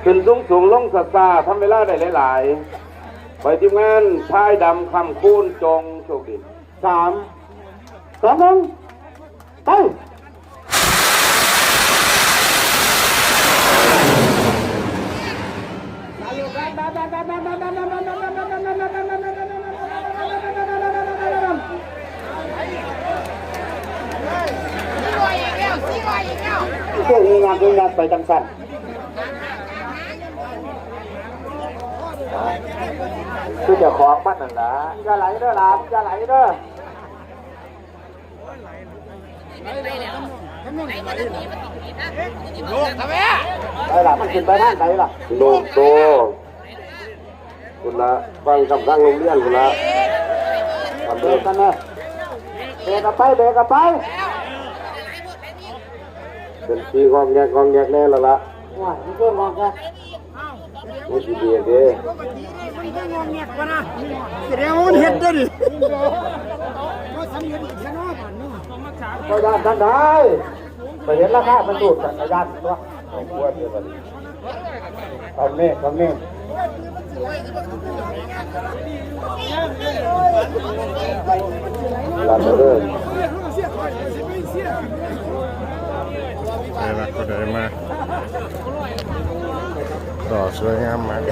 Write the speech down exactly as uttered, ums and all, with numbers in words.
ขึ้นสูงสูงลงซาซาทำเวลาได้หลายๆ ไปทีมงานพายดำคำคูณจงโชคดี สาม สอง หนึ่ง ไป พวกนี้งานนี้งานไปจังสั่น คือเจ้าของมันนั่นล่ะ อย่าไหลเด้อหลาน อย่าไหลเด้อ ไปล่ะ มันขึ้นไปทางไหนล่ะ โดดโต คุณละ ฟังคำสั่งโรงเรียนคุณละ ทำ เบร เดิ ก น กันนะ เบรกกันไป เบรกกันไป เป็นสีงอกแงกงอกแงกแน่แล้วล่ะ ว่ามันก็งอกแงก มันสิเบรกเด้ แสดงว่ามันเห็นตัวดิ ก็ย่านท่านได้ ไปเห็นราคามันดูดจักรยานตัว เอาขวดเดียวกัน เอาเมฆเอาเมฆ ลาดเด้อ ได้ละก็ได้มา ต่อสวยงามมาก